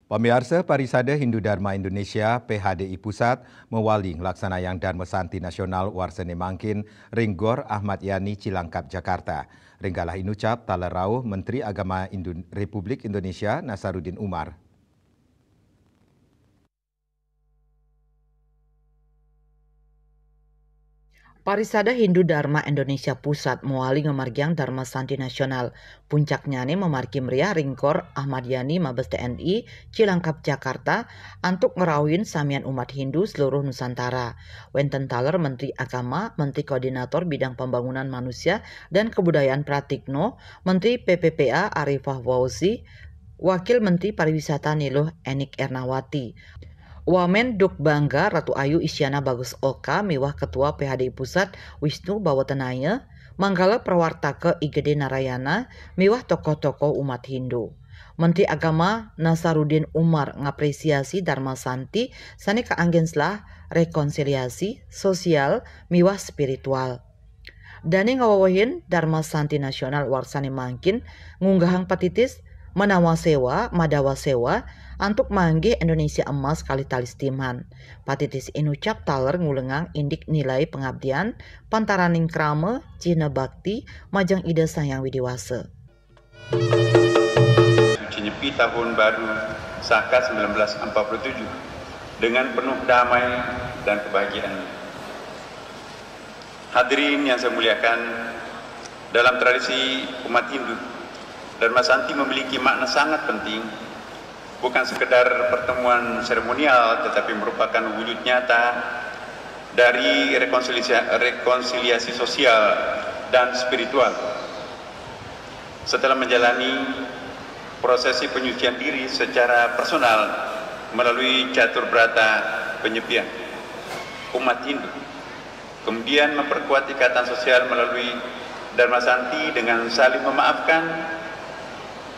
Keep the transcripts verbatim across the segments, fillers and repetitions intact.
Pamiarsa, Parisada Hindu Dharma Indonesia, P H D I Pusat, mawali nglaksanayang Dharma Santi Nasional warsane mangkin ring Gor Ahmad Yani, Cilangkap, Jakarta. Ring galah inucap taler rauh Menteri Agama Indu-, Republik Indonesia, Nasaruddin Umar. Parisada Hindu Dharma Indonesia Pusat mawali ngamargiang Dharma Santi Nasional. Puncaknyane mamargi meriah ring Gor Ahmad Yani, Mabes T N I, Cilangkap, Jakarta, antuk ngrauhin samian umat Hindu seluruh Nusantara. Wenten taler Menteri Agama, Menteri Koordinator Bidang Pembangunan Manusia dan Kebudayaan Pratikno, Menteri P P P A Arifah Fauzi, Wakil Menteri Pariwisata Ni Luh Enik Ernawati, Wamen Duk Bangga Ratu Ayu Isyana Bagus Oka miwah Ketua P H D I Pusat Wisnu Bawatenaya, manggala prawartaka I Gede Narayana miwah tokoh-tokoh umat Hindu. Menteri Agama Nasaruddin Umar ngapresiasi Dharma Santi sane kaanggen selah rekonsiliasi sosial miwah spiritual. Dane ngawewehin Dharma Santi Nasional warsane mangkin ngunggahang patitis Manawa Sewa, Madawa Sewa, antuk manggih Indonesia Emas kalih talistiman. Patitis inucap taler ngulingang indik nilai pangabdian, pantaraning krama, cihna bakti, majeng Ida Sang Hyang Widi Wasa. Suci Nyepi tahun baru Saka sembilan belas empat puluh tujuh dengan penuh damai dan kebahagiaan. Hadirin yang saya muliakan, dalam tradisi umat Hindu, Dharma Santi memiliki makna sangat penting, bukan sekedar pertemuan seremonial, tetapi merupakan wujud nyata dari rekonsiliasi, rekonsiliasi sosial dan spiritual. Setelah menjalani prosesi penyucian diri secara personal melalui catur brata penyepian, umat Hindu kemudian memperkuat ikatan sosial melalui Dharma Santi dengan saling memaafkan.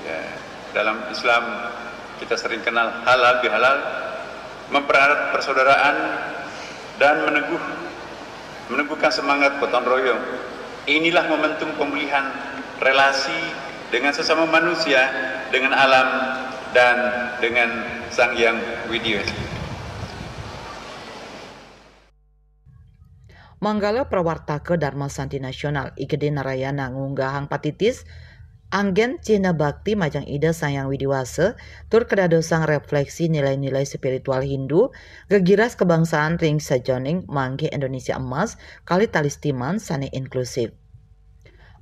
Ya, dalam Islam kita sering kenal halal bihalal, mempererat persaudaraan dan meneguh, meneguhkan semangat gotong royong. Inilah momentum pemulihan relasi dengan sesama manusia, dengan alam, dan dengan Sang Hyang Widi Wasa. Manggala prawartaka Dharma Santi Nasional, I Gede Narayana ngunggahang patitis anggen cihna bakti majeng Ida Sang Hyang Widi Wasa, tur kadadosang refleksi nilai-nilai spiritual Hindu, gegiras kebangsaan ring sajeroning manggih Indonesia Emas kalih talistiman sane inklusif,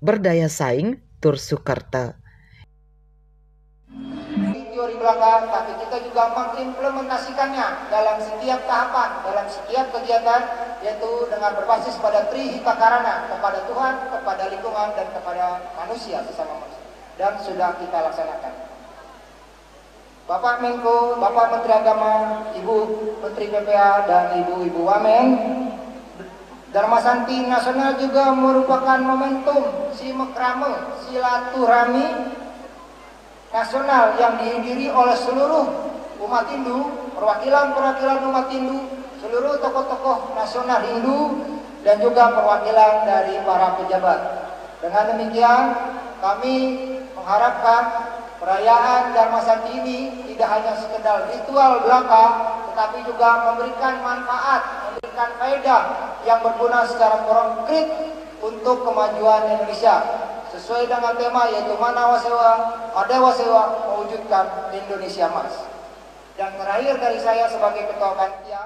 berdaya saing, tur sukerta. Teori belakang, tapi kita juga mengimplementasikannya dalam setiap tahapan, dalam setiap kegiatan, yaitu dengan berbasis pada Tri Hita Karana, kepada Tuhan, kepada lingkungan, dan kepada manusia, sesama manusia. Dan sudah kita laksanakan. Bapak Menko, Bapak Menteri Agama, Ibu Menteri P P A, dan Ibu-Ibu Wamen, Dharma Santi Nasional juga merupakan momentum simekrame, silaturahmi nasional yang dihadiri oleh seluruh umat Hindu, perwakilan-perwakilan umat Hindu, seluruh tokoh-tokoh nasional Hindu, dan juga perwakilan dari para pejabat. Dengan demikian, kami mengharapkan perayaan Dharma Santi ini tidak hanya sekedar ritual belaka, tetapi juga memberikan manfaat, memberikan faedah yang berguna secara konkret untuk kemajuan Indonesia, sesuai dengan tema, yaitu Manawa Sewa, Madawa Sewa, mewujudkan Indonesia Emas. Dan terakhir dari saya sebagai Ketua Panitia.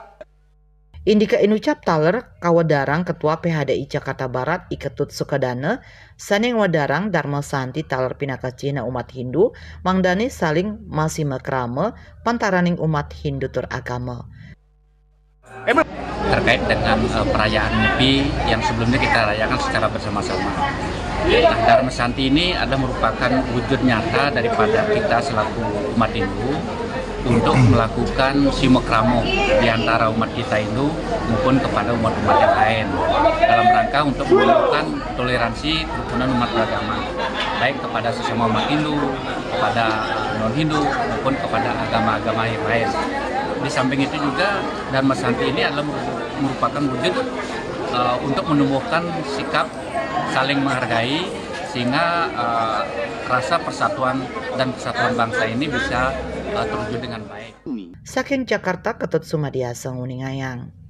Indike inucap taler kawedarang Ketua P H D I Jakarta Barat, I Ketut Sukadana, sane ngwedarang Dharma Santi taler pinaka cihna umat Hindu, mangdane saling masimekrama pantaraning umat Hindu tur agama. Terkait dengan, eh, perayaan Nyepi yang sebelumnya kita rayakan secara bersama-sama. Nah, Dharma Santi ini adalah merupakan wujud nyata daripada kita selaku umat Hindu untuk melakukan simekramo di antara umat kita Hindu maupun kepada umat-umat yang lain, dalam rangka untuk melakukan toleransi kerukunan umat beragama, baik kepada sesama umat Hindu, kepada, eh, non-Hindu, maupun kepada agama-agama yang lain. Di samping itu juga, Dharma Santi ini adalah merupakan wujud, eh, untuk menumbuhkan sikap saling menghargai, sehingga, eh, rasa persatuan dan kesatuan bangsa ini bisa eh, terwujud dengan baik. Saking Jakarta, Ketut Sumadiasa nguningayang.